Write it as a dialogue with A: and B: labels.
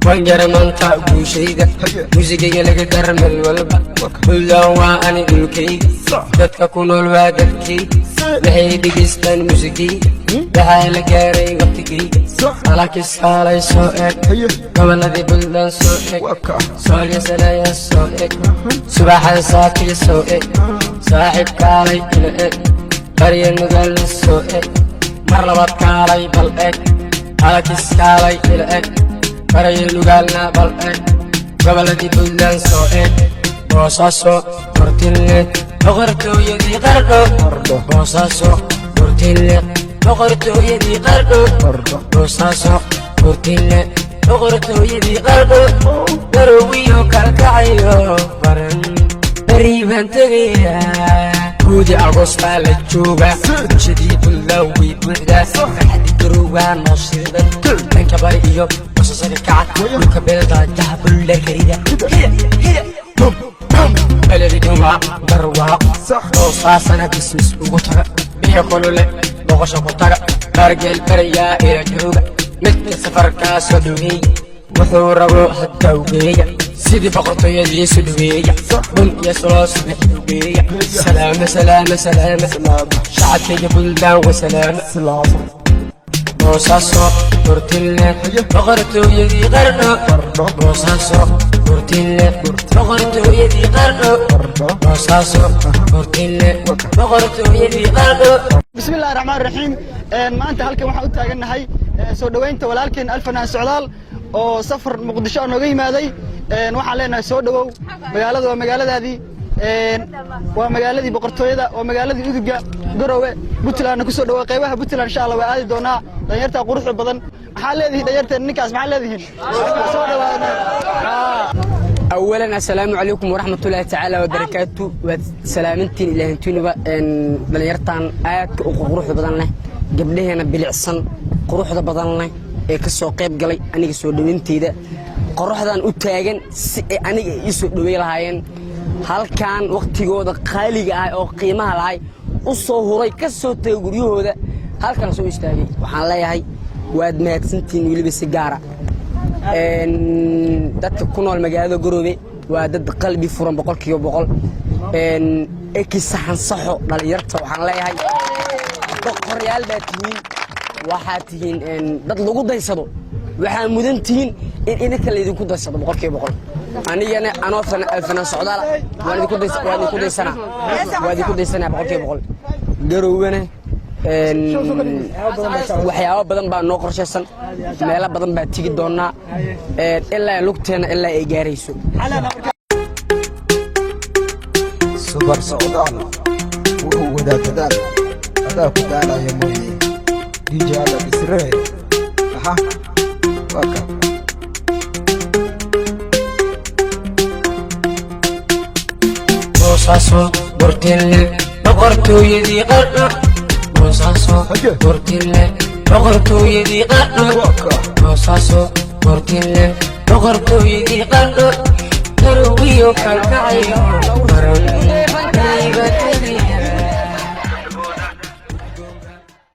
A: Waan jara maanta guushayda, muusigayga laga gara meel walba. Puntland waa ani dhulkayga, dadka ku nool waa dadkayga, waxay dhegaystaan muusigayga. Waxaa la gaaray waqtigayga. Alakiskaalay soo eg, gobolladii Puntland soo eg, Soolya Sanaya soo eg, subaxan saakiga soo eg, saaxiib kaalay ila eg, barya nugaala soo eg, mar labaad kaalay bal eg, alakiskaalay ila eg, barya nugaalna bal eg, gobolladii Puntland soo eg. Boosaaso Burtinle, boqortooyadii Qardho. Boosaaso Burtinle, boqortooyadii Qardho. Boosaaso Burtinle, boqortooyadii Qardho. Garowiyo Kalkacayo baran beri baan tegayaa. Guudi Agostaa la jooga, bulshadii Puntland way buuxdaa, farxadii Garowgaa noo shidan, dhanka bari iyo basasada kaca, dhulka beeldaa jaha bullarkarida belediduma barwaaqo. Boosaasana bismis ugu taga, biyo kulule boqosho ku taga, baargeel barayaa ila jooga, midka safarkaa soo dhaweeya, wuxuu rabo hadda ugeeya, sidii boqortooyadiisu dhaweeya, bun iyo soloo subax ugeeya. Salaama salaama salaama shacabkayga Puntland wa salaama. Boosaaso Burtinle, boqortooyadii Qardho. Boosaaso Burtinle, boqortooyadii Qardho. Boosaaso Burtinle, boqortooyadii Qardho.
B: Bismi Illahi Raxmaan Raxiim. Maanta halkan waxaan u taagannahay soo dhoweynta walaalkeen Alfanaan Socdaal oo safar Muqdisho oo nooga yimaaday. Waxaan leenahay soo dhowow, magaalada waa magaaladaadii, waa magaaladii boqortooyada, waa magaaladii uduga Garowe. Puntlandna kusoo dhawow. Qaybaha Puntland insha Allah waa aadi doonaa. Dhalinyarta quruxda badan maxaa leedihiin? Dhalinyarteen ninkaas maxaa leedihiin? Soo dhawaadna.
A: أولا السلام عليكم ورحمة الله تعالى وبركاته. وسلامتين إلى هنتونبا dhalinyartan aadka u quruxda badan leh, gabdhaheena bilicsan quruxda badan leh ee ka soo qayb galay aniga soo dhawinteyda, qoraxdan u taagan si ay aniga ii soo dhawey lahaayeen, halkan waqtigooda qaaliga ah oo qiimaha lahay u soo huray, ka soo tegay guryahooda, halkan soo istaagay, waxaan leeyahay waad mahadsantihiin. Weliba si gaara dadka ku nool magaalada Garoobe waa dad qalbi furan 100%. Eki saxan saxo dhalinyarta waxaan leeyahay boqoryaal baa tihiin, waxaad tihiin dad lagu daysado, waxaa mudan tihiin in idinka laydinku daysado 100%. Anigana anoo Alfanaan Socdaala waan idinku daysanaa, waa idinku daysanaa 100%. Garowana waxyaabo badan baa noo qorshaysan, meelo badan baa tigi doonaa ilaa lugteena ilaa ay gaarayso.
C: Subar Socdaal wuxuu wadaa dadaal, adaa ku daalaya mooye. DJ Alla Dhisree, aha, waa ka.
A: Boosaaso Burtinle, boqortooyadii Qardho. Boosaaso Burtinle, boqortooyadii Qardho. Boosaaso Burtinle, boqortooyadii Qardho. Garowiyo Kalkacayo baran.